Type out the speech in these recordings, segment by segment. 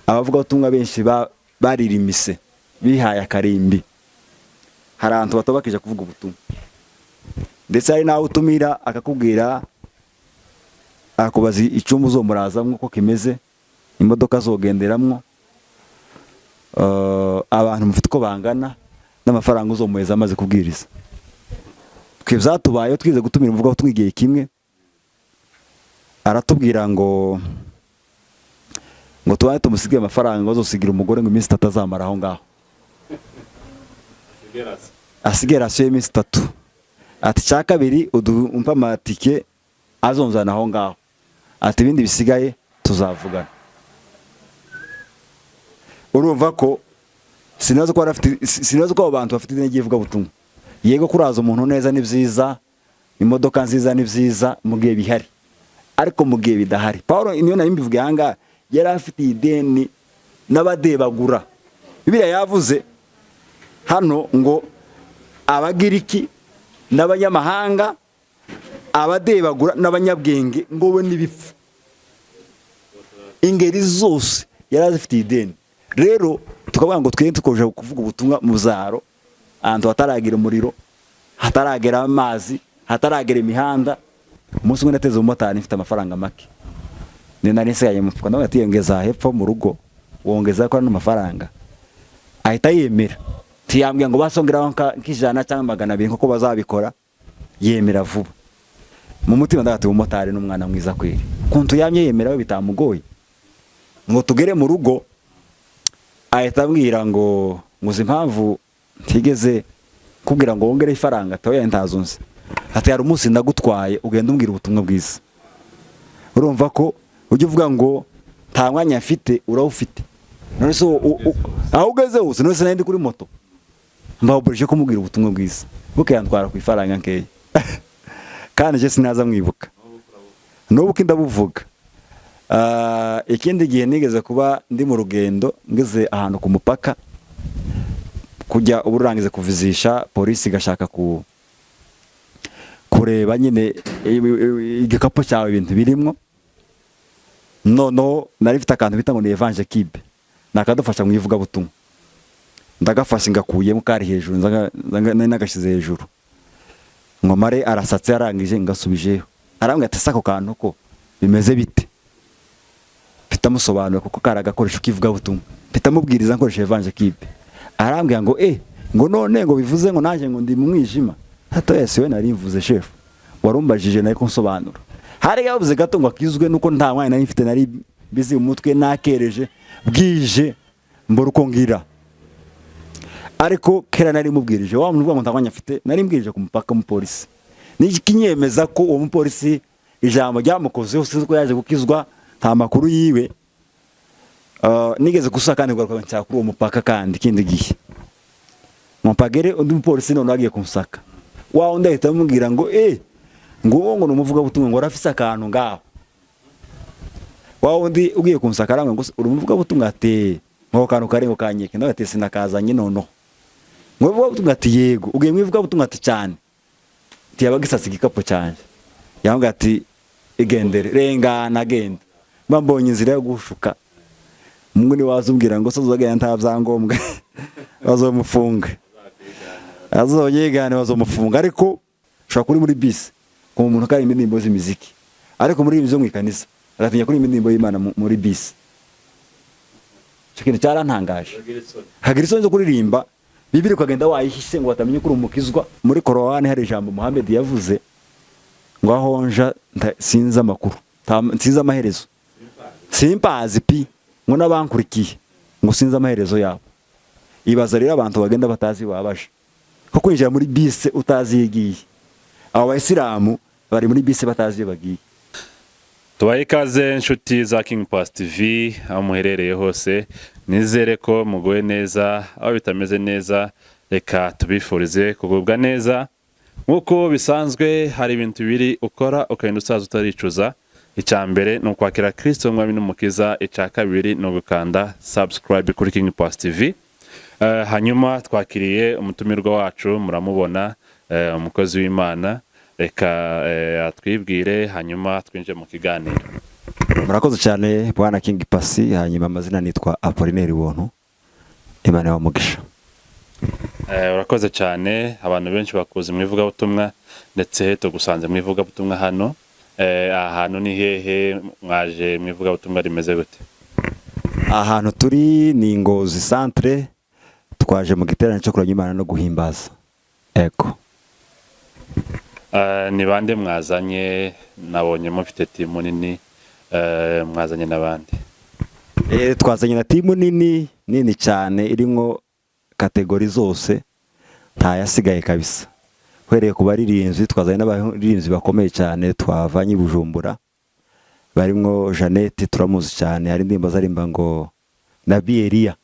Abavugabutumwa benshi baririmise, bihaye akarimbi. Hari ahantu batobakije kuvuga ubutumwa, ndetse hari n'aho utumira akakubwira, akakubaza icyumba uzomurazamwo uko kimeze, imodoka azogenderamwo, abantu mufite uko bangana, n'amafaranga uzomuheza amaze kubwiriza. Twe byatubayeho, twize gutumira umuvugabutumwa igihe kimwe, aratubwira ngo tubaye tumusigire amafaranga, ngo azosigira umugore ngo iminsi 3 azamara aho ngaho, asigaye ration y'iminsi 3. Ati: "Cya kabiri, umpe amatike azonzana aho ngaho." Ati: "Ibindi bisigaye tuzavugana." Urumva ko sinazi ko sinazi ko abo bantu bafite ideni ry'ivugabutumwa. Yego, kuraza umuntu neza ni byiza, imodoka nziza ni byiza mu gihe bihari, ariko mu gihe bidahari, Paul niyo nari mbivuge aha ngaha, yari afite ideni n'abadebagura. Bibiliya yavuze hano ngo Abagiriki n'abanyamahanga, abadebagura n'abanyabwenge, ngo we n'ibipfu, ingeri zose yari azifitiye ideni. Rero tukavuga ngo twende tukoje kuvuga ubutumwa mu byaro, ahantu hataragira umuriro, hataragera amazi, hataragera imihanda. Umunsi umwe nateze umumotari, mfite amafaranga make ni nari nsigaye mu mufuka, ndavuga ati: "Yongeza hepfo mu rugo, wongeza ko ano mafaranga." Ahita yemera, ntiyambwira ngo basongeraho nk'ijana cyangwa 200 nkuko bazabikora. Yemera vuba. Mu mutima ndavuga ati: "Umumotari ni umwana mwiza kweri, kuntu yamye yemera we bitamugoye." Ngo tugere mu rugo, ahita ambwira ngo uzi impamvu ntigeze kubwira ngo wongere ifaranga? Ati: "Oya, ntazo nzi." Ati: "Hari umunsi ndagutwaye, ugenda umbwira ubutumwa bwiza." Urumva ko ujya uvuga ngo nta mwanya mfite, urawufite. None se aho ugeze hose? None se nari ndi kuri moto, mbaburije kumubwira ubutumwa bwiza, bukayantwara ku ifaranga nkeya, kandi je sinaza mwibuka n'ubu ko ndabuvuga. Ikindi gihe nigeze kuba ndi mu rugendo, ngeze ahantu ku mupaka, kujya uba urangize kuvizisha, polisi igashaka kureba nyine igikapu cyawe, ibintu birimwo. Noneho nari mfite akantu bita ngo ni Evangel Cube, nakadufasha mu ivugabutumwa. Ndagafashe, ngakuyemo, kari hejuru, nari nagashyize hejuru ngo mare arasatse. Arangije ngasubijeyo, arambwira ati: "Ese ako kantu ko bimeze bite?" Mfite amusobanura kuko kari agakoresho k'ivugabutumwa. Mfite amubwiriza nkoresheje Evangel Cube. Arambwira ngo ngo none ngo bivuze ngo nanjye ngo ndi mu mwijima? Hato siwe nari mvuze, shefu, warumbajije, nari kunsobanura. Hari yavuze gato ngo akizwe, nuko nta mwanya nari mfite, nari bizi mu mutwe, nakereje, bwije, mbura uko ngira. Ariko kera nari mubwirije wa muntu uvuga ngo nta mwanya mfite, nari mbwirije ku mupaka umupolisi. N'ikinyemeza ko uwo mupolisi ijambo ryamukozeho, sinzi ko yaje gukizwa, nta makuru yiwe. Nigeze gusa kandi kugaruka nshaka kuri uwo mupaka, kandi ikindi gihe mpagere, undi mupolisi none agiye kunsaka, wa undi ahita amubwira ngo ngo uwo ngo ni umuvugabutumwa, ngo arafise akantu ngaho. Wa wundi ugiye kunsaka arambwira ngo: "Uri umuvugabutumwa?" Ati: "Ngo kantu kari ngo kanyeke." Ndavuga ati: "Sinakazanye." Noneho ngo: "Umuvugabutumwa?" Ati: "Yego." "Ugiye mu ivugabutumwa?" Ati: "Cyane." Ati: "Yaba gisatse igikapu cyanjye." Yambwira ati: "Igendere, rengana, genda." Mba mbonye inzira yo gushuka. Mungu ni waza umbwira ngo soza nta byangombwa, bazomufunga, azoyigane, bazomufunga. Ariko ushobora kuri muri bisi ku muntu kari indirimbo z'imiziki, ariko muri izo mu ikanisa agatinya kuri indirimbo y'Imana muri bisi. Icyo kintu cyarantangaje, hagira isoni zo kuririmba Bibiri, ukagenda wayihishe ngo batamenya ko uri umukizwa. Muri Korowani hari ijambo Muhammed yavuze ngo: "Aho nja sinzi amakuru, sinzi amaherezo, simpazi pi," ngo: "N'abankurikiye," ngo, "sinzi amaherezo yabo." Ibaza rero abantu bagenda batazi babaje ko kwinjira muri bisi utazi iyo igiye. Abo bayisilamu bari muri bisi batazi iyo bagiye. Tubahe ikaze, inshuti za King Pass TV, aho muherereye hose. Nizere ko muguwe neza. Aho bitameze neza, reka tubifurize kugubwa neza. Nk'uko bisanzwe, hari ibintu bibiri ukora ukagenda usaza utaricuza. Icya mbere ni ukwakira Kirisito nk'Umwami n'Umukiza, icya kabiri ni ugukanda subscribe kuri King Pass TV. Hanyuma twakiriye umutumirwa wacu, muramubona, umukozi w'Imana. Reka atwibwire, hanyuma twinjire mu kiganiro. Murakoze cyane, bwana King Pasi. Hanyuma amazina nitwa Apollinaire Buntu. Imana yamugisha. Urakoze cyane. Abantu benshi bakuzi mu ivugabutumwa, ndetse tugusanze mu ivugabutumwa hano. Aha hantu ni hehe? Mwaje mu ivugabutumwa rimeze gute? Ahantu turi ni Ngozi Centre. Twaje mu giterane cyo kuramya Imana no guhimbaza. Ego. Ni bande mwazanye? Nabonye mufite team nini. Mwazanye n'abandi? Twazanye na team nini nini cyane, irimo catégorie zose, ntayasigaye kabisa. Uhereye ku baririmbyi, twazanye n'abaririmbyi bakomeye cyane twavanye i Bujumbura, barimo Jeannette, turamuzi cyane. Hari indirimbo azaririmba ngo Nabi Eliya,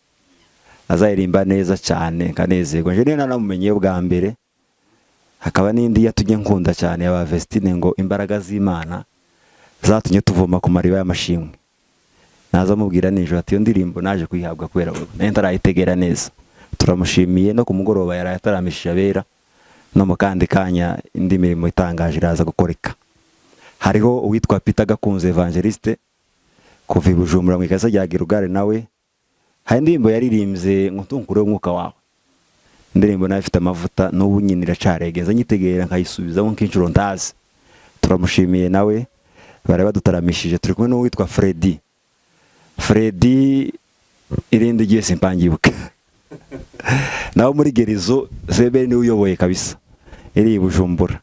azaririmba neza cyane nkanezerwa. Nje niyo nanamumenye bwa mbere. Hakaba n'indi yatumye nkunda cyane ya ba Vestine ngo imbaraga z'Imana zatumye tuvoma ku mariba y'amashimwe. Naza mubwira nijoro ati: "Iyo ndirimbo naje kuyihabwa kubera wowe, nari ntarayitegera neza." Turamushimiye. No ku mugoroba yaraye ataramishije abera, no mu kandi kanya indi mirimo itangaje iraza gukoreka. Hariho uwitwa Peter Gakunze Evangeliste kuva i Bujumbura mu ikasa rya Girugare. Nawe hari indirimbo yaririmbye ngo "Tunkureho umwuka wawe", indirimbo nayo ifite amavuta, n'ubu nyine iracaregenza, nyitegera nkayisubizamo nk'inshuro ntazi. Turamushimiye nawe, bari badutaramishije. Turi kumwe n'uwitwa Freddy. Freddy irindi gihe simpangibuka, nawe muri gerizo Seberi niwe uyoboye kabisa iri i Bujumbura.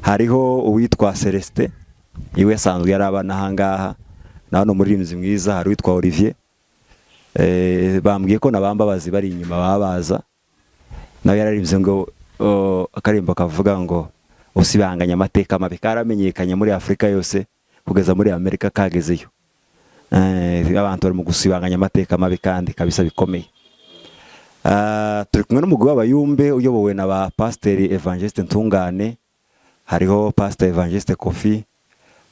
Hariho uwitwa Celestin, iwe asanzwe yari abana ahangaha, nawe ni umuririmbyi mwiza. Hari uwitwa Olivier. Bambwiye ko na bambabazi bari inyuma baba baza. Nawe yararimbye ngo akarimbo kavuga ngo "Usibanganya amateka mabi", karamenyekanye muri Afurika yose, kugeza muri Amerika kagezeyo. Abantu bari mu gusibanganya amateka mabi kandi kabisa bikomeye. Turi kumwe n'umugwi w'abayumbe uyobowe na ba Pasiteri Evangeliste Ntungane. Hariho Pasiteri Evangeliste Kofi,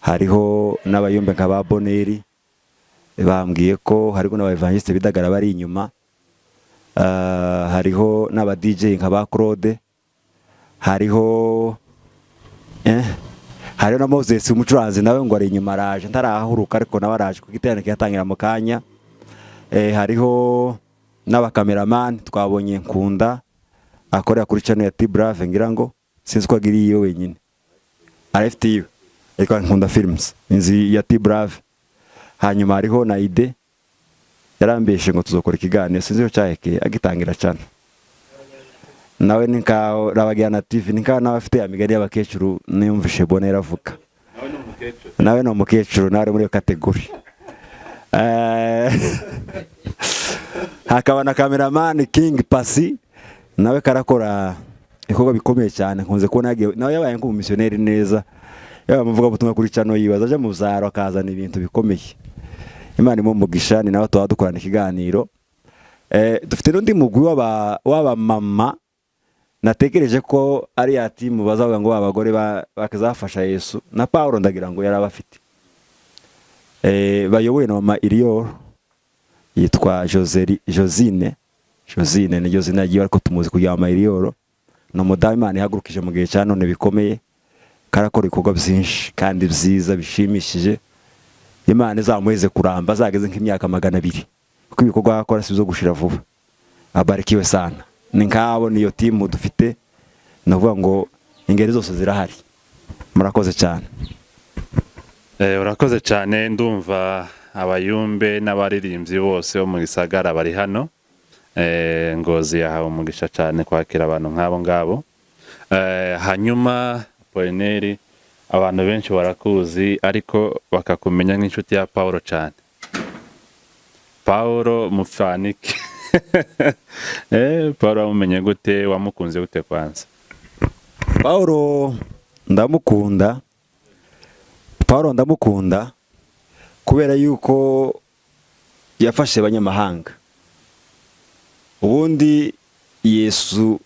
hariho n'abayumbe nka ba Boneri. Bambwiye ko hariho n'aba Evangeliste Bidagara bari inyuma. Hariho n'aba DJ nka ba Claude, hariho na Moses umucuranzi, nawe ngo ari inyuma araje, ntarahahuruka ariko nawe araje kuko iteraniro kiyatangira mu kanya. Hariho n'abakameramani twabonye, Nkunda akorera kuri channel ya T-Brave, ngira ngo sinzi ko agiriye iyo wenyine, arafite iyo yitwa Nkunda Films, inzu ya T-Brave. Hanyuma hariho na Ide, yarambeshe ngo tuzokora ikiganiro, sinzi iyo cyahekeye agitangira cyane. Nawe ni nkaho Rabagirana TV, ni nkaho nawe afite ya migani y'abakecuru niyumvishe bona yaravuga. Nawe ni umukecuru, nawe ari muri iyo catégorie. Hakaba na kameramani King Pasi, nawe karakora ibikorwa bikomeye cyane. Nkunze kubona yagiye nawe yabaye nk'umumisiyoneri neza, yaba umuvugabutumwa kuri channel yibaza aje mu byaro akazana ibintu bikomeye. Imana imumugisha. Ni nawe tuba dukorana ikiganiro. Dufite n'undi mugwi w'abamama natekereje ko ari ya team bazavuga ngo abagore bakazafasha Yesu na Paulo, ndagira ngo yari abafite. Bayobowe na mama Irior, yitwa Joseli, Josine. Josine niryo zina ryiwe, ariko tumuzi kugira mama Irior. Ni umudamu Imana ihagurukije mu gihe cya none bikomeye, karakora ibikorwa byinshi kandi byiza bishimishije. Imana izamuheze kuramba, azageze nk'imyaka 200, kuko ibikorwa akora si ibyo gushira vuba. Abarikiwe sana. Ni nk'abo, niyo team dufite. Ni ukuvuga ngo ingeri zose zirahari. Murakoze cyane. Urakoze cyane. Ndumva abayumbe n'abaririmbyi bose bo mu gisagara bari hano. Ngozi yahawe umugisha cyane kwakira abantu nk'abo ngabo. Hanyuma Apolineri, abantu benshi barakuzi ariko bakakumenya nk'inshuti ya Paulo cyane. Paulo mufanike? Paulo wamumenye gute? Wamukunze gute kwanza? Paulo ndamukunda. Paulo ndamukunda kubera yuko yafashe abanyamahanga. Ubundi Yesu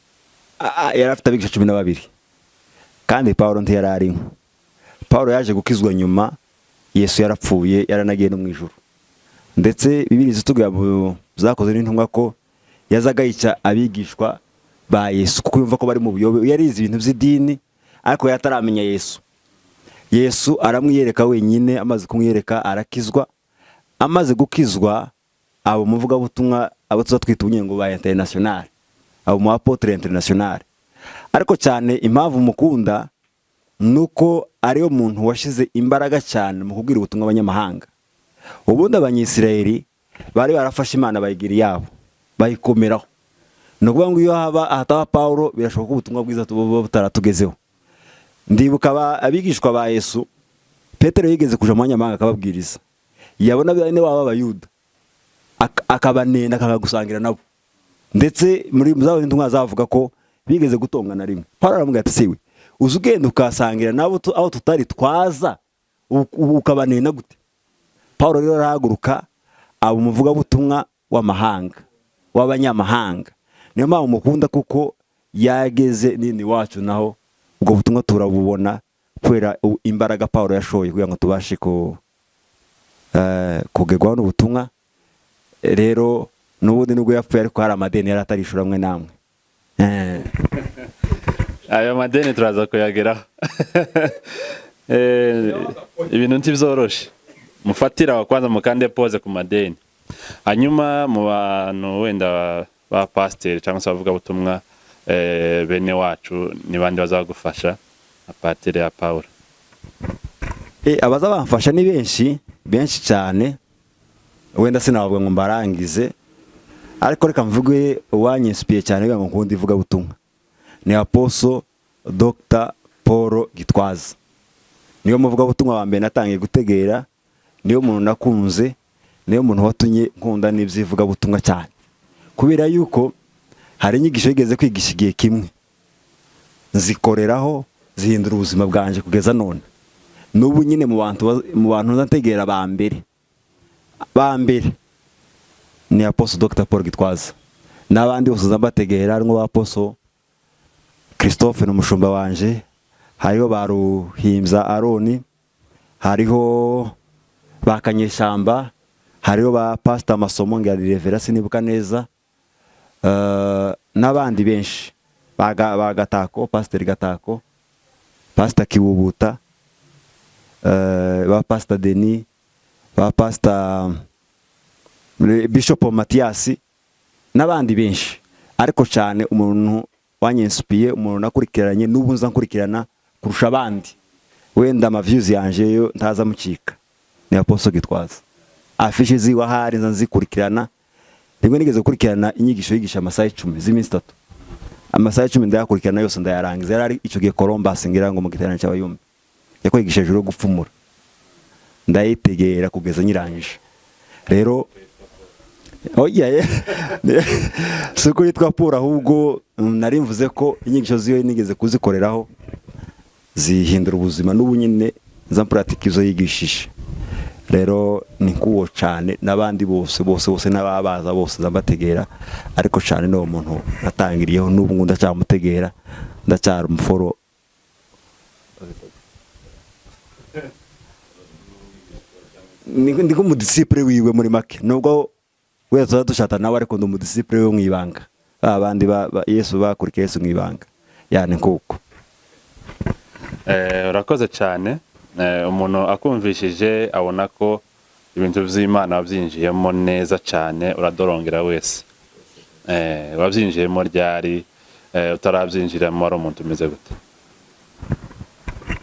yari afite abigisha 12, kandi Paulo ntiyari arimo. Paulo yaje gukizwa nyuma Yesu yarapfuye, yaranagiye no mu ijuru. Ndetse Bibiliya zitubwira mu Zakozwe n'Intumwa ko yazaga yica abigishwa ba Yesu kuko yumva ko bari mu buyobe. Yarize ibintu by'idini ariko yataramenya Yesu. Yesu aramwiyereka wenyine. Amaze kumwiyereka arakizwa. Amaze gukizwa abo muvugabutumwa, abo tuza twita ubunye ngo ba international, abo mu apôtre international. Ariko cyane impamvu mukunda nuko ariyo muntu washize imbaraga cyane mu kubwira ubutumwa abanyamahanga. Ubundi Abanyisirayeli bari barafashe Imana bayigira iyabo, bayikomeraho. Ni ukuvuga ngo iyo haba ahataba Pawulo, birashoboka ko ubutumwa bwiza buba butaratugezeho. Ndibuka abigishwa ba Yesu, Petero yigeze kuja mu banyamahanga akababwiriza, yabona bene wabo Abayuda akabanenda, akanga nabo. Ndetse muri zabo intumwa zavuga ko bigeze gutongana rimwe. Pawulo aramubwira ati: "Siwe uzi ugenda ukasangira nabo aho tutari twaza, ukabanena gute?" Pawulo rero arahaguruka aba umuvugabutumwa w'amahanga, w'abanyamahanga. Niyo mpamvu mukunda, kuko yageze nini iwacu, naho ubwo butumwa turabubona kubera imbaraga Pawulo yashoye kugira ngo tubashe kugerwaho n'ubutumwa. Rero n'ubundi nubwo yapfuye, ariko hari amadeni yari atarishura amwe n'amwe. Ayo madeni turaza kuyageraho. Ibintu ntibyoroshe. Mufatira aho kwanza, mukande pause ku madeni. Hanyuma mu bantu wenda ba pasiteri cyangwa se abavugabutumwa, bene wacu, ni bande bazagufasha à part ya Paul? Abaza bamfasha ni benshi, benshi cyane. Wenda sinabavuga ngo mbarangize, ariko reka mvuge uwanyinspiye cyane kugira ngo nkunde ivugabutumwa, ni Apostle Dr Paul Gitwaza. Niyo muvugabutumwa wa mbere natangiye gutegera, niyo muntu nakunze, niyo muntu watumye nkunda n'iby'ivugabutumwa cyane, kubera yuko hari inyigisho yigeze kwigisha igihe kimwe nzikoreraho, zihindura ubuzima bwanjye kugeza none. N'ubu nyine mu bantu nzategera ba mbere ba mbere ni Apostle Dr Paul Gitwaza. N'abandi bose mbategera, harimo ba Apostle Christophe, ni umushumba wanje, hariho ba Ruhimbya Aroni, hariho ba Kanyeshamba, hariho ba Pastor Masomo, ngira ni Revera, sinibuka neza, n'abandi benshi, ba Gatako, Pastor Gatako, Pastor Kiwubuta, ba Pastor Denis, ba Pastor Bishop Mathias n'abandi benshi. Ariko cyane umuntu wanyinspiye, umuntu nakurikiranye, n'ubu nza nkurikirana kurusha abandi, wenda ama views yanje yo ntaza mucika, ni Apostle Gitwaza. Afishe ziwe ahari nza nzikurikirana. Rimwe nigeze gukurikirana inyigisho yigisha amasaha 10 z'iminsi 3, amasaha 10 ndayakurikirana yose, ndayarangiza. Yari ari icyo gihe Columbus, ngira ngo mu giterane cy'abayumbi, yakwigisha hejuru yo gupfumura, ndayitegera kugeza nyirangije. Rero oya, si uko yitwa Paul, ahubwo nari mvuze ko inyigisho ziwe nigeze kuzikoreraho zihindura ubuzima. N'ubu nyine nza pratique izo yigishije. Rero ni nk'uwo cyane, n'abandi bose bose bose n'ababaza bose ndabategera, ariko cyane n'uwo muntu natangiriyeho, n'ubu ngubu ndacyamutegera, ndacyari umuforo. Ndi nk'umudisciple wiwe muri make, nubwo wese tuba dushata nawe, ariko ndi umudisciple we mu ibanga, ba bandi ba Yesu bakurikiye Yesu mu ibanga, yani nkuko. Urakoze cyane. Umuntu akumvishije abona ko ibintu by'Imana wabyinjiyemo neza cyane, uradorongera wese. Wabyinjiyemo ryari? Utarabyinjiramo wari umuntu umeze gute?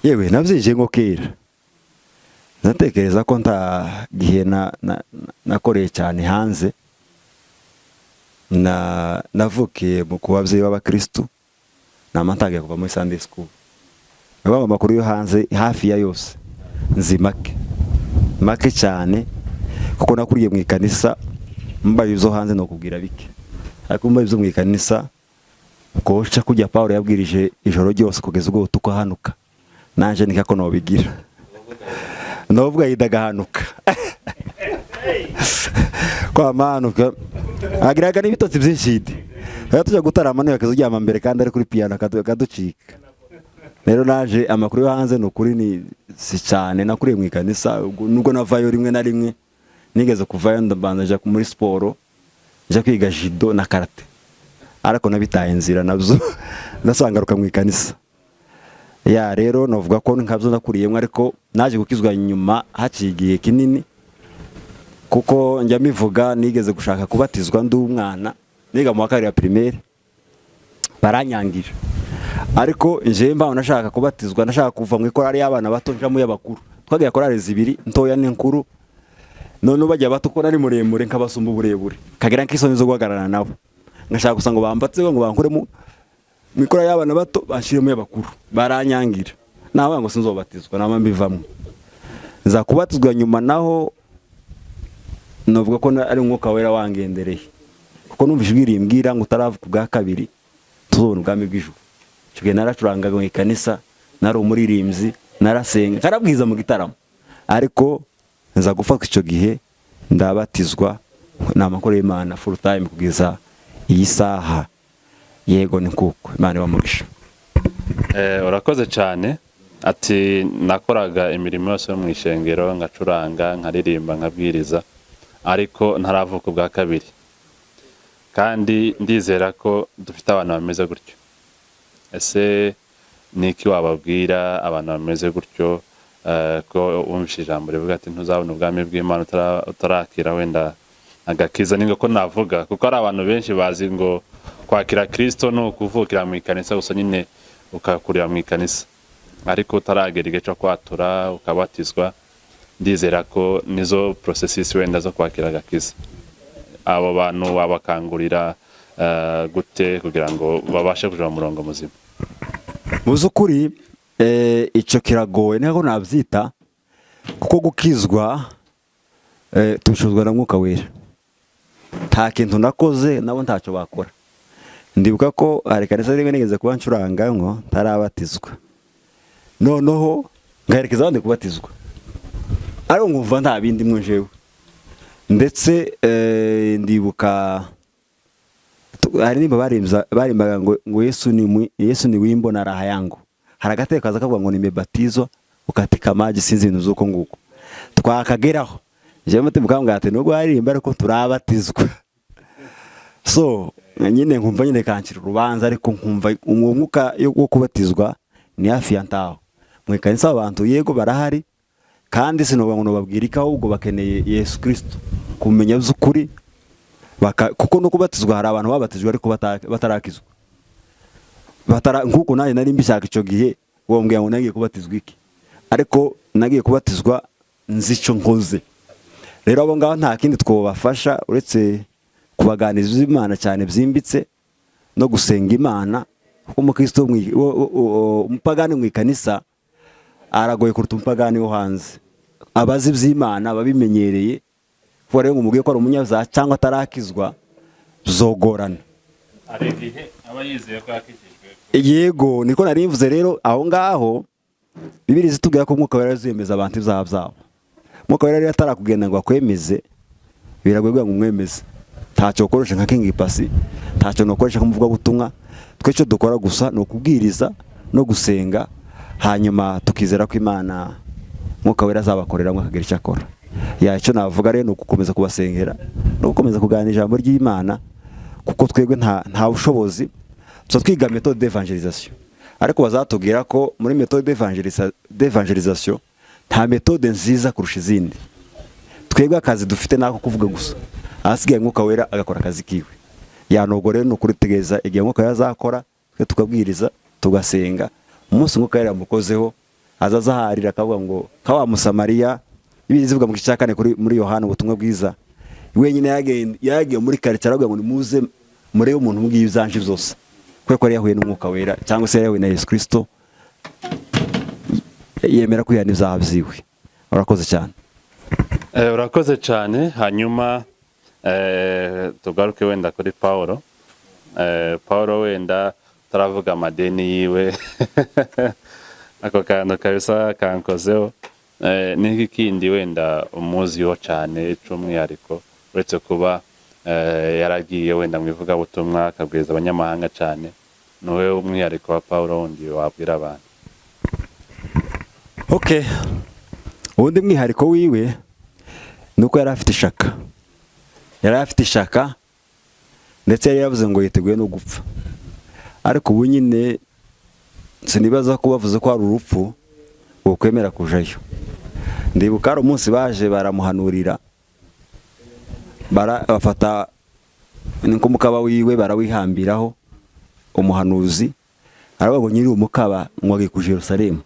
Yewe, nabyinjiye nko kera. Ndatekereza ko nta gihe nakoreye cyane hanze. Na navukiye mu ku babyeyi b'abakristu, nama ntangiye kuva muri Sunday school. Niyo amakuru yo hanze hafi ya yose nzi make make cyane, kuko nakuriye mu ikanisa. Mbaye izo hanze nokubwira bike, ariko mbaye izo mu ikanisa koca kujya Paul yabwirije ijoro ryose kugeza ubwo tukahanuka, nanje nikako nobigira, novuga yidagahanuka kwamanuka, agiraga n'ibitotsi byinshi. Yidi rero tujya gutarama niyo akazuryama mbere kandi ari kuri piano akaducika. Rero naje amakuru yo hanze ni ukuri ni si cyane. Nakuriye mu ikanisa, nubwo navayo rimwe na rimwe. Nigeze kuvayo, ndabanza nja muri siporo, nja kwiga judo na karate, ariko nabitaye inzira nabyo, ndasangaruka mu ikanisa. Ya rero navuga ko nkabyo nakuriyemo, ariko naje gukizwa nyuma haciye igihe kinini, kuko njya mbivuga, nigeze gushaka kubatizwa ndi umwana niga mu wa kabiri wa primaire, baranyangira. Ariko njyewe mbaho nashaka kubatizwa, nashaka kuva mu ikorari y'abana bato nja mu y'abakuru. Twagiye korari zibiri, ntoya n'inkuru. None bajya bato ko nari muremure nkabasumba uburebure, kagira nk'isoni zo guhagararana nabo, ngashaka gusa ngo bambatse ngo bankure mu ikorari y'abana bato banshyire mu y'abakuru. Baranyangira, nawe ngo sinzobatizwa, nama mbivamo, nza kubatizwa nyuma. Naho navuga ko ari Umwuka Wera wangendereye, kuko numva ijwi rimbwira ngo utaravuka ubwa kabiri tuzobona ubwami bw'ijuru. Icyo gihe naracurangaga mu ikanisa, nari umuririmbyi, narasenga, karabwiza mu gitaramo, ariko nza gufatwa icyo gihe ndabatizwa, ni amakuru y'Imana full time kugeza iyi saha. Yego, ni kuko Imana ibamugisha. Urakoze cyane. Ati nakoraga imirimo yose yo mu ishengero, ngacuranga, nkaririmba, nkabwiriza, ariko ntaravuka ubwa kabiri. Kandi ndizera ko dufite abantu bameze gutyo. Ese ni iki wababwira abantu bameze gutyo, ko wumvise ijambo rivuga ati ntuzabona ubwami bw'Imana utarakira wenda agakiza? Ni ko navuga, kuko hari abantu benshi bazi ngo kwakira Kirisito ni ukuvukira mu ikanisa gusa nyine, ukakurira mu ikanisa, ariko utaragera igihe cyo kwatura ukabatizwa. Ndizera ko nizo processes wenda zo kwakira agakiza. Abo bantu wabakangurira gute kugira ngo babashe kuja mu murongo muzima? Mu by'ukuri icyo kiragoye, niko nabyita, kuko gukizwa tubishobozwa na Mwuka Wera. Nta kintu nakoze, nabo ntacyo bakora. Ndibuka ko hari kanisa rimwe nigeze kuba ncuranga ngo ntarabatizwa, noneho ngaherekeza abandi kubatizwa, ariko nkumva nta bindi mwo jewe. Ndetse ndibuka hari nimba barimbaga ngo Yesu ni wimbo na raha yangu. Hari agateko kaza kavuga ngo nimebatizwa katika maji, sinzi ibintu z'uko nguko. Twakageraho jewe mutima ukambwira ati nubwo haririmba ariko turabatizwa. So nyine nkumva nyine kancira urubanza, ariko nkumva uwo mwuka wo kubatizwa ni hafi ya ntaho mu ikanisa. Abantu yego barahari, kandi sinoba ngo nobabwira iki, ahubwo bakeneye Yesu Kristo kumenya by'ukuri, kuko no kubatizwa hari abantu babatijwe ariko batarakizwa. Nk'uko nanjye nari mbishaka icyo gihe, wombwira ngo nagiye kubatizwa iki, ariko nagiye kubatizwa nzi icyo nkoze. Rero abo ngabo nta kindi twobafasha uretse kubaganiriza Imana cyane byimbitse no gusenga Imana, kuko umukristo umupagani mu ikanisa aragoye kuruta umupagani wo hanze. Abazi iby'Imana babimenyereye, kuko rero ngo umubwiye ko ari umunyabyaha cyangwa atarakizwa zogorana. Hari igihe aba yizeye ko yakijijwe. Yego, niko nari mvuze. Rero aho ngaho Bibiri zitubwira ko Umwuka Wera azemeza abantu ibyaha byabo. Umwuka Wera rero atarakugenda ngo akwemeze, biragoye kugira ngo umwemeze. Ntacyo ukoresha nka King Pasi, ntacyo nukoresha nk'umuvugabutumwa. Twe icyo dukora gusa ni ukubwiriza no gusenga, hanyuma tukizera ko Imana Mwuka Wera azabakorera akagira icyo akora. Ya, icyo navuga rero ni ugukomeza kubasengera no gukomeza kuganira ijambo ry'Imana, kuko twebwe nta bushobozi. Tuba twiga méthode d'évangélisation, ariko bazatubwira ko muri méthode d'évangélisation nta méthode nziza kurusha izindi. Twebwe akazi dufite nako kuvuga gusa, ahasigaye Mwuka Wera agakora akazi kiwe. Yanubwo rero ni ukuritegereza igihe Mwuka Wera azakora, twe tukabwiriza, tugasenga. Umunsi Mwuka Wera yamukozeho, azaza aharira akavuga ngo ka wa Musamariya Bibiliya ivuga mu gice cya kane kuri muri Yohana ubutumwa bwiza. Wenyine yagiye muri karitsiye aravuga ngo nimuze murebe umuntu umbwiye ibyanje byose, kubera ko yari yahuye n'Umwuka Wera cyangwa se yari yahuye na Yesu Kristo, yemera kwihana ibyaha byiwe. Urakoze cyane. Urakoze cyane. Hanyuma tugaruke wenda kuri Paulo. Paulo wenda turavuga amadeni yiwe, ako kantu kabisa kankozeho. N'iki kindi wenda umuziho cyane cy'umwihariko, uretse kuba yaragiye wenda mu ivugabutumwa akabwiriza abanyamahanga cyane? Niwe umwihariko wa Paulo wundi wabwira abantu? Okay, ubundi mwihariko wiwe ni uko yari afite ishaka, yari afite ishaka, ndetse yari yavuze ngo yiteguye no gupfa. Ariko ubu nyine Sinibaza ko bavuze ko hari urupfu wokwemera kujayo. Ndibuka hari umunsi baje baramuhanurira, bafata nk'umukaba wiwe barawihambiraho. Umuhanuzi aravuga ngo nyiri umukaba ngo agiye ku Yerusalemu,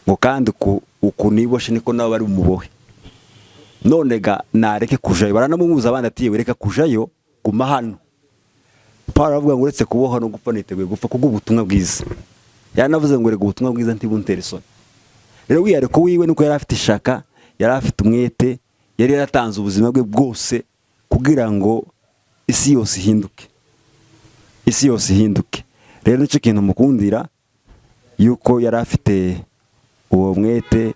ngo kandi uku niboshe niko nabo bari bumubohe, none ga nareke kujayo. Baranamubuza abandi ati: "Yewe, reka kujayo, guma hano." Paul aravuga ngo uretse kuboha no gupfa niteguye gupfa kubw'ubutumwa bwiza. Yaranavuze ngo rega ubutumwa bwiza ntibuntere isoni. Rero wihariko wiwe nuko yari afite ishaka, yari afite umwete, yari yaratanze ubuzima bwe bwose kugira ngo isi yose ihinduke, isi yose ihinduke. Rero nicyo kintu mukundira, yuko yari afite uwo mwete,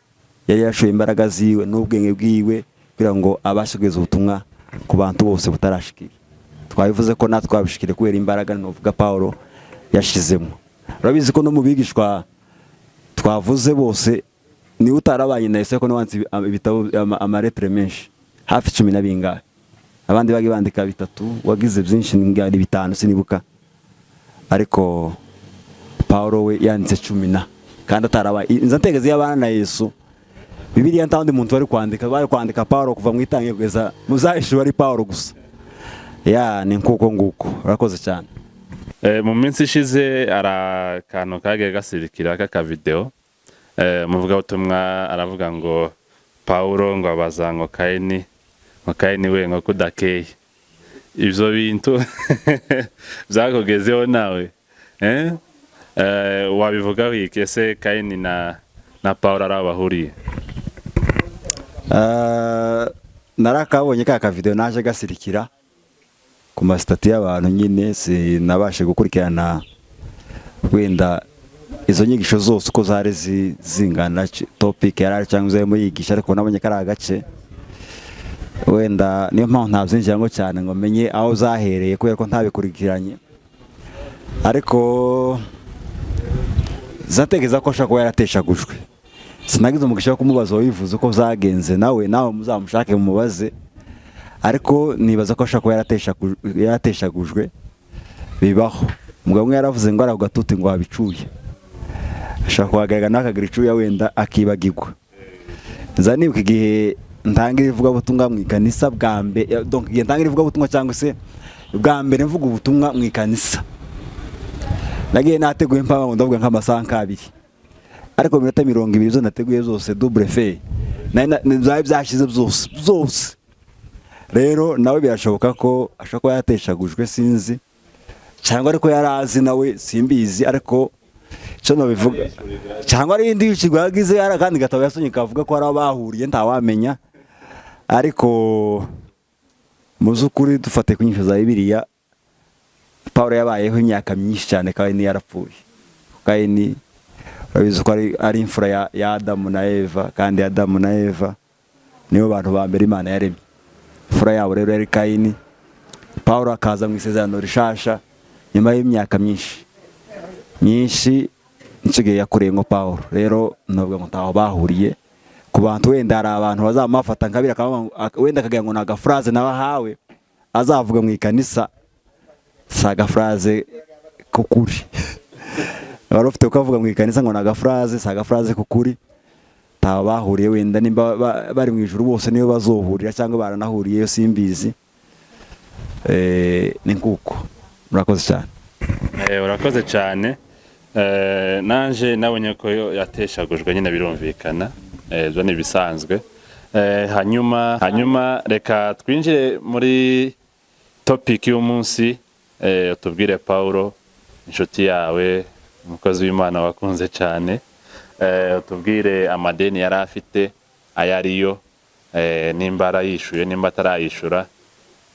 yari yarashoye imbaraga ziwe n'ubwenge bwiwe kugira ngo abashe kugeza ubutumwa ku bantu bose butarashikira. Twabivuze ko natwe twabishikire kubera imbaraga nuvuga Paul yashizemo. Urabizi ko no mu bigishwa twavuze bose niwe utarabanye na Yesu, ariko niwe wanditse ibitabo, amalettre menshi, hafi cumi na bingahe. Abandi bagiye bandika bitatu, wagize byinshi ni bitanu, sinibuka, ariko Paul we yanditse cumi na, kandi atarabaye. Nza ntegeze iyo abana na Yesu, Bibiliya nta wundi muntu bari kwandika, bari kwandika Paul kuva mu itangira kugeza muzahishura ari Paul gusa. Ya, ni nkuko nguko. Urakoze cyane. Mu minsi ishize hari akantu kagiye gasirikira k'akavideo. Umuvugabutumwa aravuga ngo Pawulo ngo abaza ngo Kayini, ngo Kayini we, ngo kudakeye. Ibyo bintu byakugezeho nawe, eh? Wabivugaho iki? Ese Kayini na Pawulo ari aho bahuriye? Narakabonye ka kavideo, naje gasirikira ku mastatus y'abantu nyine. Sinabashe gukurikirana wenda izo nyigisho zose uko zari zingana, topic yari ari cyangwa izo yigisha, ariko nabonye kari agace. Wenda niyo mpamvu ntabyinjiramo cyane ngo menye aho zahereye, kubera ko ntabikurikiranye, ariko zatekereza ko ashobora kuba yarateshagujwe. Sinagize umugisha wo kumubaza wabivuze uko byagenze. Nawe muzamushake mumubaze, ariko nibaza ko ashobora kuba yarateshagujwe. Bibaho. Umugabo umwe yaravuze ngo aravuga gatuti ngo wabicuye, ashobora kuhagaragara nawe akagira icuya, wenda akibagirwa. Nza nibuka igihe ntangira ivugabutumwa mu ikanisa bwa mbere, donc igihe ntangira ivugabutumwa cyangwa se bwa mbere mvuga ubutumwa mu ikanisa, nagiye nateguye mpamvu ngo ndavuga nk'amasaha nk'abiri, ariko mu minota 20 zo nateguye zose double fe byari byashize byose byose. Rero nawe birashoboka ko ashobora kuba yateshagujwe, sinzi, cyangwa ariko yari azi nawe, simbizi, ariko icyo nabivuga cyangwa ari indi yicirwa yagize, hari akandi gatabo yasomye kavuga ko hari aho bahuriye, ntawamenya. Ariko mu by'ukuri dufate ku nyigisho za Bibiliya, Paul yabayeho imyaka myinshi cyane Kayini yarapfuye. Kayini urabizi ko ari imfura ya Adamu na Eva, kandi Adamu na Eva nibo bantu ba mbere Imana yaremye. Imfura yabo rero yari Kayini. Paul akaza mu isezerano rishasha nyuma y'imyaka myinshi myinshi, nicyo gihe yakoreye ngo Paul. Rero nubwo ngo ntaho bahuriye, ku bantu wenda hari abantu bazamufata nkabiri wenda akagira ngo ni agaphrase nawe ahawe azavuga mu ikanisa, si agaphrase k'ukuri. Wari ufite uko avuga mu ikanisa ngo ni agaphrase, si agaphrase k'ukuri. Ntaho bahuriye. Wenda nimba bari mu ijuru bose niyo bazohurira, cyangwa baranahuriyeyo, simbizi. Ni nguko, murakoze cyane. Urakoze cyane. Nanje nabonye ko yo yateshagujwe nyine, birumvikana. Ibyo ni ibisanzwe. Hanyuma reka twinjire muri topic y'umunsi. Tubwire Paulo, inshuti yawe, umukozi w'Imana wakunze cyane. Tubwire amadeni yari afite ayo ariyo, nimba arayishuye, nimba atarayishura,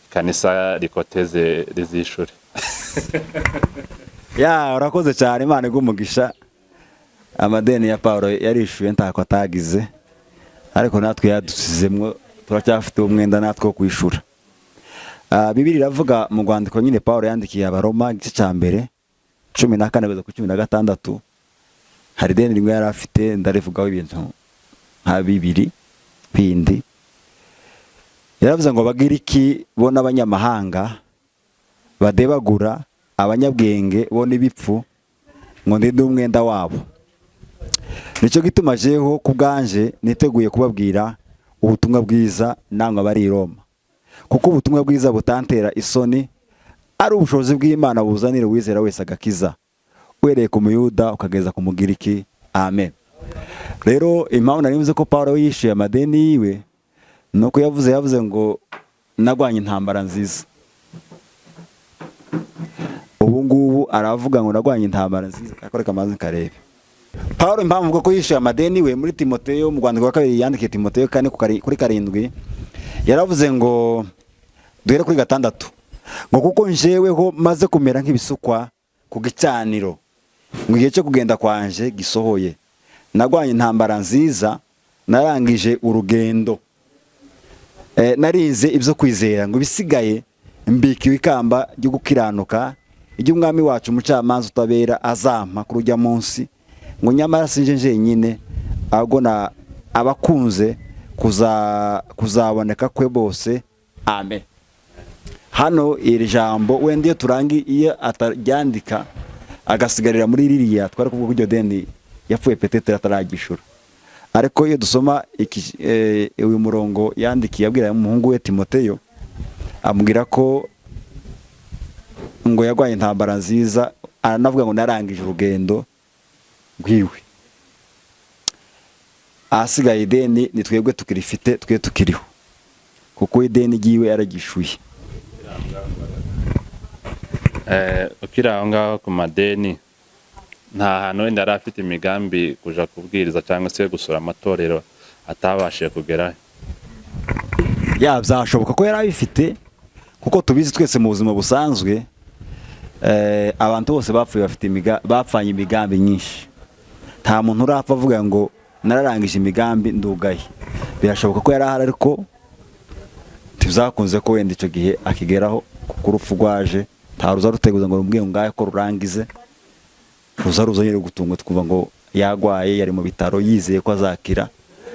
kanisa rikoteze rizishure. Ya, urakoze cyane, Imana iguhe umugisha. Amadeni ya Paul yarishuye, ntako atagize, ariko natwe yadusizemwo, turacyafite umwenda natwe wo kwishura. Bibiliya iravuga mu rwandiko nyine Paul yandikiye Abaroma, igice cya mbere, 14 kugeza ku 16, hari ideni rimwe yari afite. Ndarivugaho ibintu nka bibiri bindi. Yaravuze ngo Abagiriki bo n'abanyamahanga badebagura abanyabwenge bo n'ibipfu. Ngo ndinde umwenda wabo. Nicyo gituma jeho ku bwanje niteguye kubabwira ubutumwa bwiza nangwa bari i Roma, kuko ubutumwa bwiza butantera isoni, ari ubushobozi bw'Imana buzanira uwizera wese agakiza, uhereye ku Muyuda ukageza ku Mugiriki. Amen. Rero impamvu nari mvuze ko Paul yishyuye amadeni yiwe ni uko yavuze ngo nagwanye intambara nziza. Ubu ngubu aravuga ngo nagwanye intambara nziza. Ariko reka maze karebe Paul impamvu avuga ko yishyuye amadeni we. Muri Timoteyo, mu rwandiko rwa kabiri yandikiye Timoteyo 4 kuri 7, yaravuze ngo, duhere kuri 6, ngo kuko njeweho maze kumera nk'ibisukwa ku gicaniro, ngo igihe cyo kugenda kwanje gisohoye. Nagwanye intambara nziza, narangije urugendo, narinze ibyo kwizera. Ngo ibisigaye mbikiwe ikamba ryo gukiranuka, ibyo Umwami wacu umucamanza utabera azampa kuri ujya munsi. Ngo nyamara sinje njyenyine, ahubwo na abakunze kuzaboneka kwe bose. Amen. Hano iri jambo wenda iyo turangi, iyo ataryandika agasigarira muri ririya, twari kuvuga ko iryo deni yapfuye peut-être ataragishura. Ariko iyo dusoma uyu murongo yandikiye abwira umuhungu we Timoteyo, amubwira ko ngo yarwaye intambara nziza, aranavuga ngo narangije urugendo rwiwe, ahasigaye ideni ni twebwe tukirifite, twe tukiriho, kuko ideni ryiwe yaragishuye. Ukiri aho ngaho ku madeni, nta hantu wenda yari afite imigambi kuja kubwiriza cyangwa se gusura amatorero atabashije kugerayo? Ya, byashoboka ko yari abifite, kuko tubizi twese mu buzima busanzwe, abantu bose bapfuye bafite bapfanye imigambi myinshi. Nta muntu urapfa avuga ngo nararangije imigambi, ndugaye. Birashoboka ko yari ahari, ariko ntibyakunze ko wenda icyo gihe akigeraho, kuko urupfu rwaje nta ruza ruteguza ngo rumubwire ngo ngahe ko rurangize. Ruza ruza nyine gutunga, twumva ngo yagwaye, yari mu bitaro, yizeye ko azakira.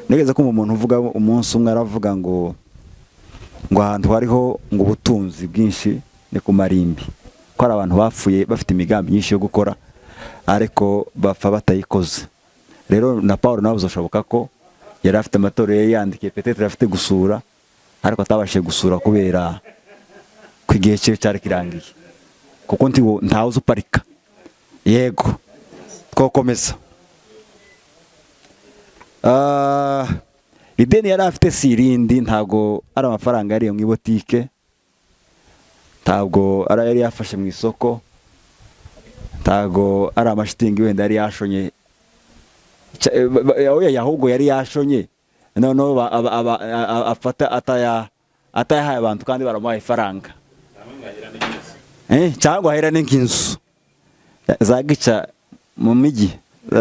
Nigeze kumva umuntu uvuga umunsi umwe, aravuga ngo ahantu hariho ngo ubutunzi bwinshi ni ku marimbi, ko hari abantu bapfuye bafite imigambi myinshi yo gukora, ariko bapfa batayikoze. Rero na Paul nawe bizashoboka ko yari afite amatorero yari yandikiye, peut-être afite gusura, ariko atabashije gusura kubera ko igihe cye cyari kirangiye, kuko ntawe uzi uparika. Yego, twakomeza. Ideni yari afite si irindi, ntabwo ari amafaranga yariye mu ibotike, ntabwo ari yari yafashe mu isoko, ntabwo ari amashitingi wenda yari yashonye. Oya, ahubwo yari yashonye noneho afata atayahaye abantu kandi baramuhaye ifaranga, cyangwa ahera n'inzu za gica mu mijyi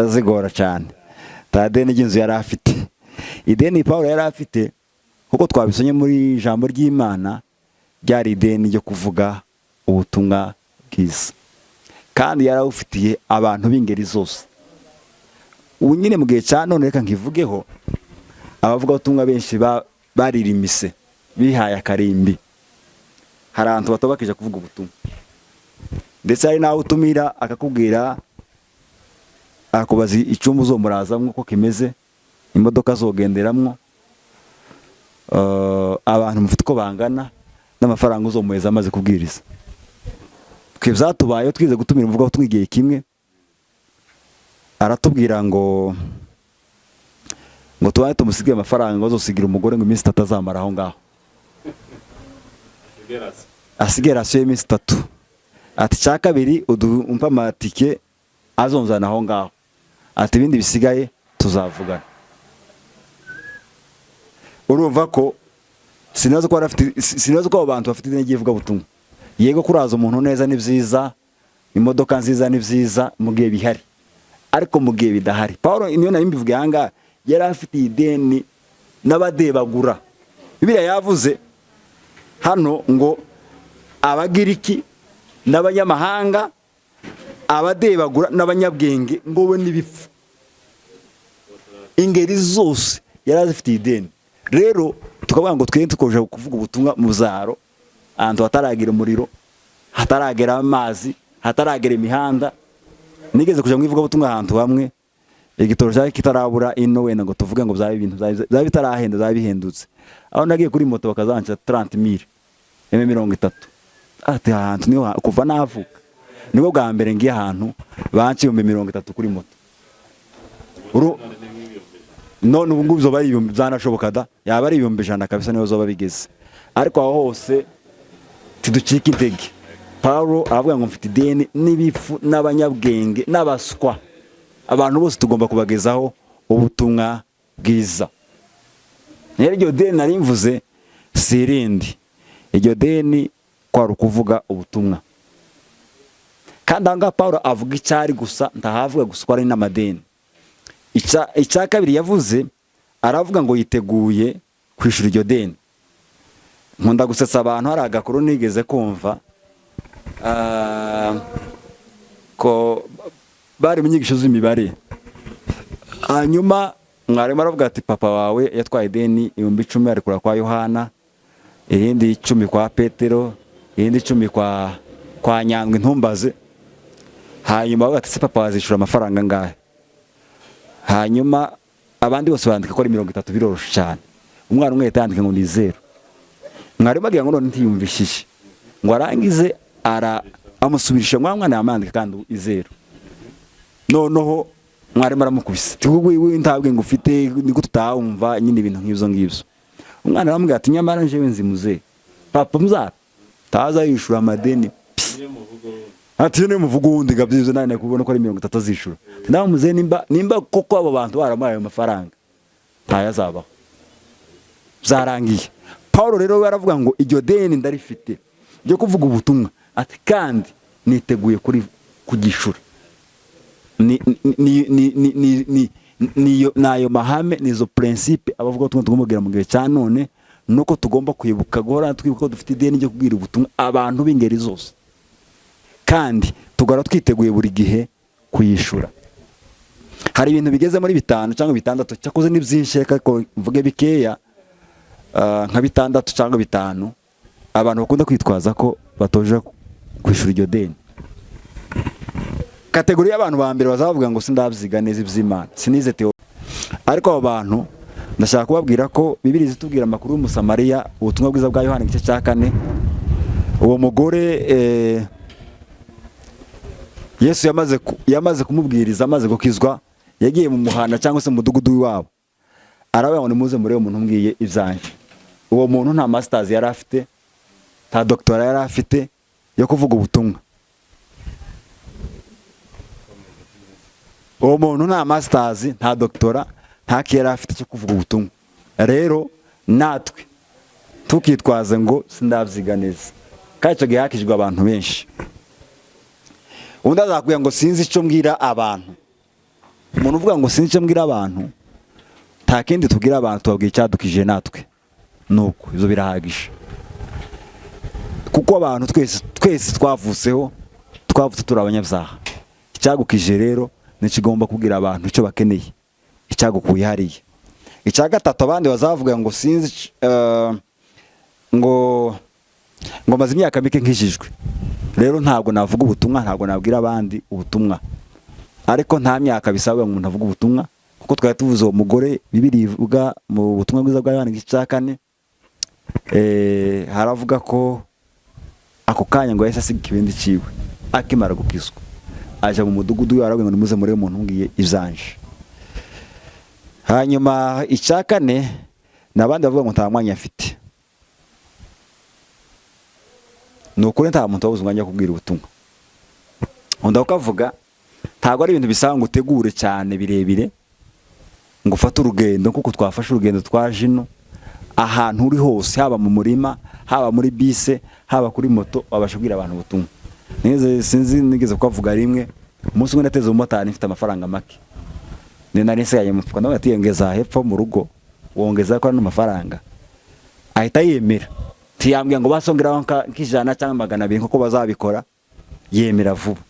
zigora cyane. Nta deni ry'inzu yari afite. Ideni Paul yari afite, kuko twabisomye muri ijambo ry'Imana, ryari ideni ryo kuvuga ubutumwa bwiza, kandi yarawufitiye abantu b'ingeri zose. Ubu nyine mu gihe cya none, reka nkivugeho, abavugabutumwa benshi baririmise, bihaye akarimbi. Hari ahantu batobakije kuvuga ubutumwa, ndetse hari n'aho utumira akakubwira, akakubaza icyumba uzomurazamwo uko kimeze, imodoka azogenderamwo, abantu mufite uko bangana, n'amafaranga uzomuheza amaze kubwiriza. Twe byatubayeho, twize gutumira umuvugabutumwa igihe kimwe, aratubwira ngo tubaye tumusigire amafaranga ngo azosigira umugore, ngo iminsi 3 azamara aho ngaho, asigaye ration y'iminsi 3. Ati cya kabiri umpa amatike azonzana aho ngaho. Ati ibindi bisigaye tuzavugana. Urumva ko sinazi ko yari afite, sinazi ko abo bantu bafite ideni ry'ivugabutumwa. Yego, kuraza umuntu neza ni byiza, imodoka nziza ni byiza mu gihe bihari, ariko mu gihe bidahari, Paul niyo nari mbivuge aha ngaha, yari afite ideni n'abadebagura. Bibiliya yavuze hano ngo Abagiriki n'abanyamahanga, abadebagura n'abanyabwenge, ngo we n'ibipfu, ingeri zose yari azifitiye ideni. Rero tukavuga ngo twende tukoje kuvuga ubutumwa mu byaro, ahantu hataragira umuriro, hataragera amazi, hataragera imihanda. Nigeze kuja mu ivugabutumwa ahantu hamwe, igitoro cyari kitarabura ino, wenda ngo tuvuge ngo byaba ibintu byaba bitarahenda, byaba bihendutse. Aho nagiye kuri moto bakazanca 30 mille, eme 30. Ati ahantu niho kuva navuka nibwo bwa mbere ngiye ahantu banca 30,000 kuri moto. None ubu ngubu zoba ari ibihumbi, byanashoboka da, yaba ari 100,000 kabisa niho zoba bigeze. Ariko aho hose tiducika intege. Paulo aravuga ngo mfite ideni n'ibifu n'abanyabwenge n'abaswa, abantu bose tugomba kubagezaho ubutumwa bwiza. Rero iryo deni nari mvuze si irindi, iryo deni kwari ukuvuga ubutumwa. Kandi aha ngaha Paulo avuga icyari gusa, ntahavuga gusa ko ari n'amadeni. Icya kabiri yavuze, aravuga ngo yiteguye kwishyura iryo deni. Nkunda gusetsa abantu, hari agakuru nigeze kumva, ko bari mu nyigisho z'imibare, hanyuma mwarimu aravuga ati papa wawe yatwaye ideni 10,000 arikura kwa Yohana, irindi 10 kwa Petero, irindi 10 kwa Nyandwi, ntumbaze. Hanyuma bavuga ati se papa wazishyura amafaranga angahe? Hanyuma abandi bose bandika ko ari 30, biroroshye cyane. Umwana umwe ahita yandika ngo ni zeru. Mwarimu agira ngo none ntiyumvishije, ngo arangize ara amusubirisha ngo wa mwana yamandika kandi izeru. Noneho mwarimu aramukubise, ati wowe ntabwe ngo ufite, niko tutawumva nyine ibintu nk'ibyo ngibyo. Umwana aramubwira ati nyamara njyewe nzi muzehe papa muzara taza yishura amadeni. Ati niyo muvugo wundi gabyizo nane kubona ko ari 30 azishura. Nawe muzehe nimba koko abo bantu baramuhaye ayo mafaranga ntayazabaho, byarangiye. Paul rero we aravuga ngo iryo deni ndarifite ryo kuvuga ubutumwa, ati kandi niteguye kuri kugishura. Ni ni ni ni ni ni niyo nayo mahame, nizo principe abavuga ubutumwa tugomba kugira mu gihe cya none, nuko tugomba kwibuka guhora twibuka ko dufite ideni ryo kubwira ubutumwa abantu b'ingeri zose, kandi tugahora twiteguye buri gihe kuyishura. Hari ibintu bigeze muri bitanu cyangwa bitandatu, cyakoze ni byinshi, reka ariko mvuge bikeya, nka bitandatu cyangwa bitanu abantu bakunda kwitwaza ko batoje kwishyura iryo deni. Catégorie y'abantu ba mbere bazavuga ngo sindabyiga neza iby'Imana, sinize théo. Ariko abo bantu ndashaka kubabwira ko Bibiliya itubwira amakuru y'Umusamariya, ubutumwa bwiza bwa Yohana igice cya 4. Uwo mugore Yesu yamaze kumubwiriza, amaze gukizwa, yagiye mu muhanda cyangwa se mu mudugudu w'iwabo, aravuga ngo nimuze murebe umuntu umbwiye ibyanjye. Uwo muntu nta masters yari afite, nta doctorat yari afite yo kuvuga ubutumwa. Uwo muntu nta masters, nta doctorat, nta yari afite cyo kuvuga ubutumwa. Rero natwe tukitwaze ngo sindabyiga neza, kandi icyo gihe hakijwe abantu benshi. Undi azakubwira ngo sinzi icyo mbwira abantu. Umuntu uvuga ngo sinzi icyo mbwira abantu, nta kindi tubwira abantu, tubabwira icyadukije natwe, nuko ibyo birahagije, kuko abantu twese twese twavutseho, twavutse turi abanyabyaha. Icyagukije rero nikigomba kubwira abantu icyo bakeneye, icyagukuye hariya. Icya gatatu, abandi bazavuga ngo sinzi, ngo maze imyaka mike nkijijwe, rero ntabwo navuga ubutumwa, ntabwo nabwira abandi ubutumwa. Ariko nta myaka bisabwa ngo umuntu avuge ubutumwa, kuko twari tuvuze uwo mugore Bibiliya ivuga mu butumwa bwiza bwa Yohana igice cya 4, haravuga ko ako kanya ngo yahise asiga ikibindi ciwe akimara gukizwa, aja mu mudugudu we, aravuga ngo nimuze murebe umuntu umbwiye ivyanje. Hanyuma icya kane ni abandi bavuga ngo nta mwanya mfite. Ni ukuri nta muntu wabuze umwanya wo kubwira ubutumwa. Nkunda kukavuga, ntabwo ari ibintu bisaba ngo utegure cyane birebire, ngo ufate urugendo kuko twafashe urugendo twaje ino. Ahantu uri hose, haba mu murima, haba muri bise, haba kuri moto, wabasha kubwira abantu ubutumwa. Sinzi nigeze kukavuga rimwe, umunsi umwe nateze umumotari mfite amafaranga make, ni nari nsigaye mu mufuka, ndavuga ati yongeza hepfo mu rugo, wongeza ko ano mafaranga, ahita yemera. Ntiyambwira ngo basongeraho nk'ijana cyangwa 200 nkuko bazabikora, yemera vuba.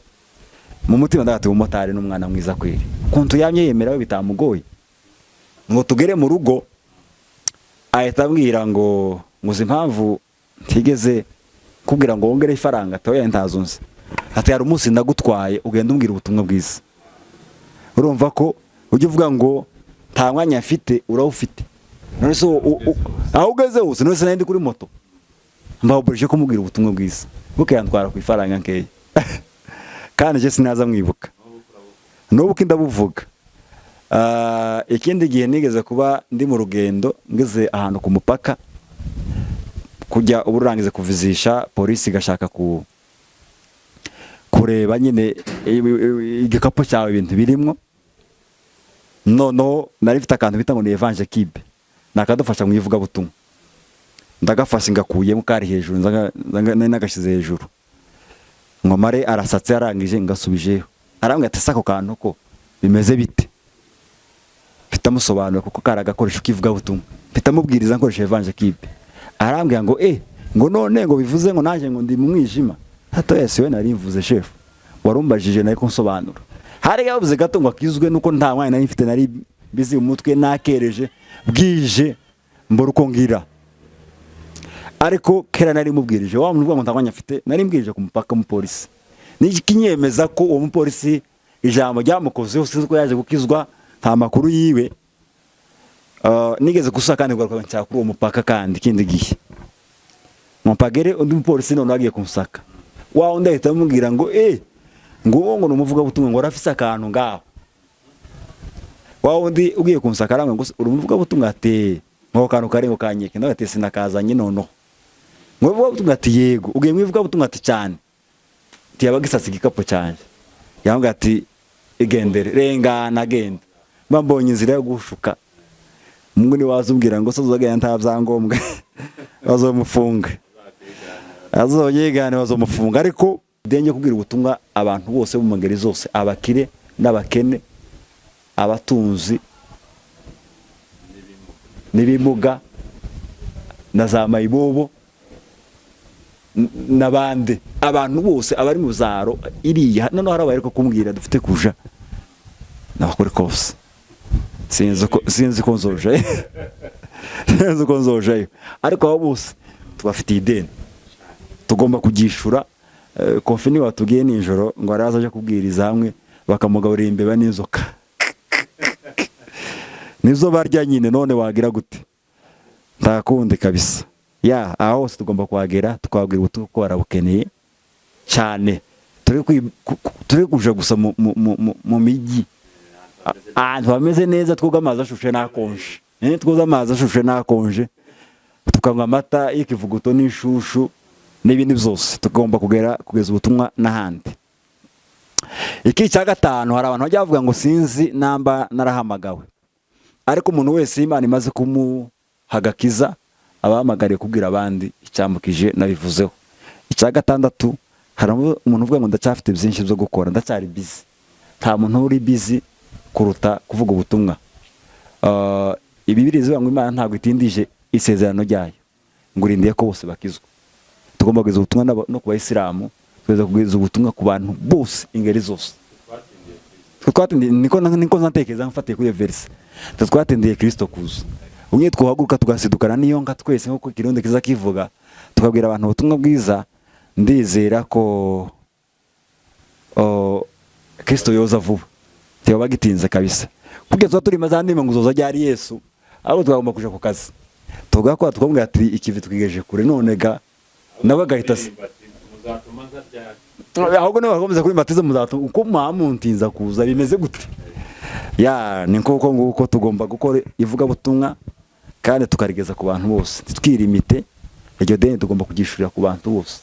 Mu mutima ndavuga ati umumotari ni umwana mwiza kweri, ukuntu yamye yemera we bitamugoye. Ngo tugere mu rugo ahita ambwira ngo uzi impamvu ntigeze kubwira ngo wongere ifaranga? Ati oya, ntazo nzi. Ati hari umunsi ndagutwaye, ugenda umbwira ubutumwa bwiza. Urumva ko ujya uvuga ngo nta mwanya mfite, urawufite. None se aho ugeze hose? None se nari ndi kuri moto, mbaburije kumubwira ubutumwa bwiza, bukayantwara ku ifaranga nkeya, kandi je sinaza mwibuka n'ubu ko ndabuvuga. Ikindi gihe nigeze kuba ndi mu rugendo, ngeze ahantu ku mupaka, kujya uba urangize kuvizisha, polisi igashaka kureba nyine igikapu cyawe, ibintu birimwo. Noneho nari mfite akantu bita ngo ni Evanje Kibe, nakadufasha mu ivugabutumwa. Ndagafashe ngakuyemo, kari hejuru, nari nagashyize hejuru, ngo mare arasatse, arangije ngasubijeyo. Arambwira ati: "Se ako kantu ko bimeze bite?" Mfite amusobanura kuko kari agakoresho k'ivugabutumwa, mfite amubwiriza nkoresheje Evanje Kibe. Arambwira ngo ngo none ngo bivuze ngo nanjye ngo ndi mu mwijima? Hato yese we nari mvuze, shefu warumbajije, nari kunsobanura. Hari yavuze gato ngo akizwe, nuko nta mwanya nari mfite, nari bizi mu mutwe, nakereje, bwije, mbura uko ngira. Ariko kera nari mubwirije wa muntu uvuga ngo nta mwanya mfite, nari mbwirije ku mupaka umupolisi. N'ikinyemeza ko uwo mupolisi ijambo ryamukozeho, sinzi ko yaje gukizwa, nta makuru yiwe. Nigeze gusa kandi kugaruka nshaka kuri uwo mupaka, kandi ikindi gihe mpagere, undi mupolisi none agiye kunsaka, wa undi ahita amubwira ngo ngo uwo ngo ni umuvugabutumwa, ngo arafise akantu ngaho. Wa wundi ugiye kunsaka arambwira ngo: "Uri umuvugabutumwa?" Ati: "Ngo kantu kari ngo kanyeke." Nawe ati: "Sinakazanye." Noneho ngo umuvugabutumwa? Ati: "Yego." "Ugiye mu ivugabutumwa?" Ati: "Cyane." Ati: "Yaba gisatse igikapu cyanjye." Yambwira ati: "Igendere, rengana, genda." Mba mbonye inzira yo gushuka. Mungu ni waza umbwira ngo soza nta byangombwa, bazomufunga, azoyigane, bazomufunga. Ariko denge kubwira ubutumwa abantu bose bo mu ngeri zose, abakire n'abakene, abatunzi n'ibimuga na za mayibobo n'abandi, abantu bose abari mu zaro iriya. Noneho hari abaye kumbwira dufite kuja nabakore kose, sinzi ko nzojayo, sinzi ko nzojayo, ariko abo bose tubafitiye ideni, tugomba kubyishura. Kofi niwe watubwiye nijoro ngo araza aje kubwiriza hamwe, bakamugaburira imbeba n'inzoka, nizo barya nyine. None wagira gute? Nta kundi kabisa. Ya, aho hose tugomba kuhagera, tukababwira ubutumwa kuko barabukeneye cyane. Turi kuja gusa mu mijyi ahantu hameze neza, twoga amazi ashushe n'akonje, twoza amazi ashushe n'akonje, tukanywa amata y'ikivuguto n'ishushu n'ibindi byose. Tugomba kugera kugeza ubutumwa n'ahandi. Iki cya gatanu, hari abantu bajya bavuga ngo sinzi namba narahamagawe, ariko umuntu wese Imana imaze kumuha agakiza abahamagariye kubwira abandi icyambukije, nabivuzeho. Icya gatandatu, hari umuntu uvuga ngo ndacyafite byinshi byo gukora, ndacyari busy. Nta muntu uri busy kuruta kuvuga ubutumwa. Ibibiri zivuga ngo Imana ntabwo itindije isezerano ryayo, ngo urindiye ko bose bakizwa. Tugomba kugeza ubutumwa no ku bayisilamu, tugeza kugeza ubutumwa ku bantu bose, ingeri zose. Twe twatindiye, niko nzatekereza mfatiye kuri iyo verse, twe twatindiye Kristo kuza. Umwe twahaguruka tugasidukana n'iyo nka twese, nk'uko Ikirundi kiza kivuga, tukabwira abantu ubutumwa bwiza, ndizera ko Kristo yoza vuba, tiba bagitinze kabisa. Kugeza tuba turi maze ndimo ngo uzoza ryari Yesu? Ahubwo twagomba kuja ku kazi, tugakora, tukamubwira ati ikivi twigejeje kure. None ga nawe agahita se ahubwo niba bakomeza kuri batize muzatu uko mwamuntinza kuza, bimeze gute? Ya, ni nk'uko nguko tugomba gukora ivugabutumwa kandi tukarigeza ku bantu bose, ntitwirimite. Iryo deni tugomba kuryishurira ku bantu bose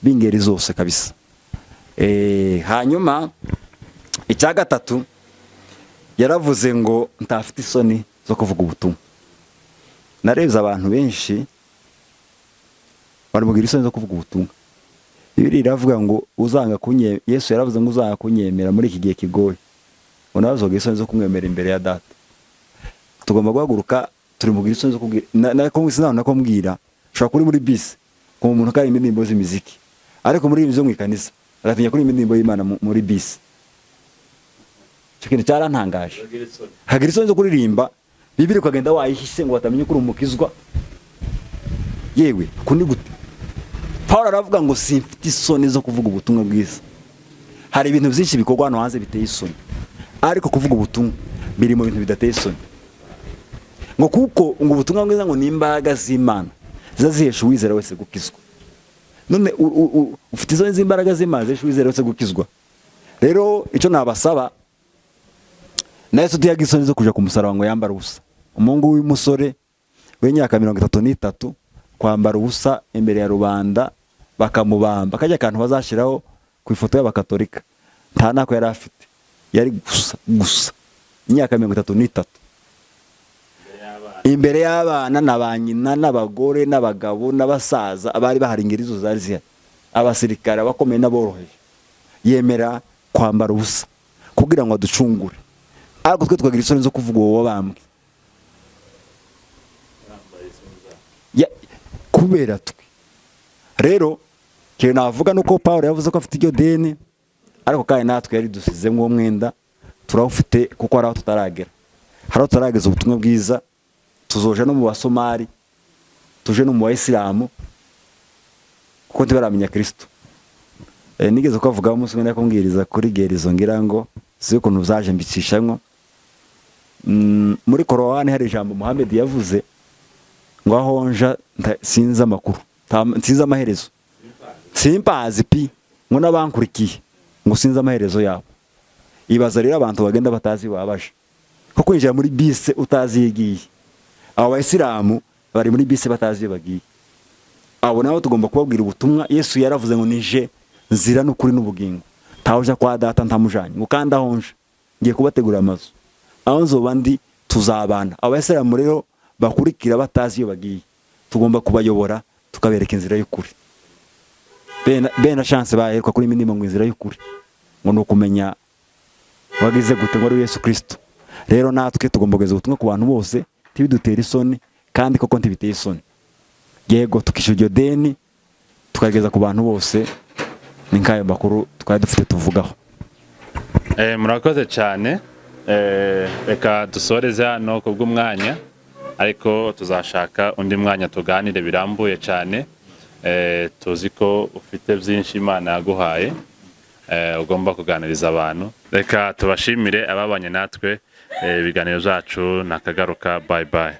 b'ingeri zose kabisa. Hanyuma icya gatatu, yaravuze ngo ntafite isoni zo kuvuga ubutumwa. Narebye abantu benshi baramubwira isoni zo kuvuga ubutumwa. Bibiliya iravuga ngo uzanga kunye, Yesu yaravuze ngo uzanga kunyemera muri iki gihe kigoye, ngo nawe azogira isoni zo kumwemera imbere ya Data. Tugomba guhaguruka, turi mugira isoni zo kubwira na ko sinabona nako mbwira. Ushobora kuri muri bisi ku muntu kari indirimbo z'imiziki, ariko muri zo mu ikanisa agatinya kuri indirimbo y'Imana muri bisi. Icyo kintu cyarantangaje, hagira isoni zo kuririmba Bibiri, ukagenda wayihishe ngo batamenya ko uri umukizwa. Yewe, uku ni gute? Paul aravuga ngo simfite isoni zo kuvuga ubutumwa bwiza. Hari ibintu byinshi bikorwa hano hanze biteye isoni, ariko kuvuga ubutumwa biri mu bintu bidateye isoni, ngo kuko ngo ubutumwa bwiza ngo ni imbaraga z'Imana ziza zihesha uwizera wese gukizwa. None ufite izo imbaraga z'Imana zihesha uwizera wese gukizwa. Rero icyo nabasaba, na Yesu tuyaga isoni zo kuja ku musaraba ngo yambare ubusa. Umuhungu w'umusore w'imyaka 33 kwambara ubusa imbere ya rubanda, bakamubamba kajya akantu bazashyiraho ku ifoto y'Abakatolika, nta nako yari afite, yari gusa gusa imyaka 33, imbere y'abana na ba nyina n'abagore n'abagabo n'abasaza abari bahari, ingeri zose zari zihari, abasirikare, abakomeye n'aboroheje, yemera kwambara ubusa kugira ngo aducungure. Ariko twe tukagira isoni zo kuvuga uwo wabambwe kubera twe. Rero ikintu navuga ni uko Paul yavuze ko afite iryo deni, ariko kandi natwe yari dusizemo uwo mwenda, turawufite, kuko hari aho tutaragera, hari aho tutarageza ubutumwa bwiza. Tuzoja no mu Basomali, tuje no mu Bayisilamu, kuko ntibaramenya Kristo. Nigeze kubavugaho umunsi umwe, kumbwiriza kuri gerizo, ngira ngo si ukuntu byaje mbicishamo. Muri Korowani hari ijambo Muhammed yavuze ngo: "Aho nja sinzi amakuru, sinzi amaherezo, simpazi pi," ngo n'abankurikiye ngo sinzi amaherezo yabo. Ibaza rero abantu bagenda batazi babaje, ko kwinjira muri bisi utazi iyo igiye. Abo Bayisilamu bari muri bisi batazi iyo bagiye, abo nabo tugomba kubabwira ubutumwa. Yesu yaravuze ngo: "Nije nzira n'ukuri n'ubugingo, ntawe uja kwa Data ntamujanye," ngo kandi aho nje ngiye kubategurira amazu, aho nzoba ndi tuzabana. Abayisilamu rero bakurikira batazi iyo bagiye, tugomba kubayobora, tukabereka inzira y'ukuri. Bene chance baheruka kuri minima ngo inzira y'ukuri ngo ni ukumenya wagize gute, ngo ari Yesu Kristo. Rero natwe tugomba kugeza ubutumwa ku bantu bose, ntibidutere isoni, kandi koko ntibiteye isoni. Yego, tukishyura iryo deni, tukageza ku bantu bose. Ni nk'ayo makuru twari dufite tuvugaho. Murakoze cyane. Reka dusoreze hano ku bw'umwanya, ariko tuzashaka undi mwanya tuganire birambuye cyane. Tuzi ko ufite byinshi Imana yaguhaye, ugomba kuganiriza abantu. Reka tubashimire ababanye natwe. Ibiganiro byacu nakagaruka. Bye bye.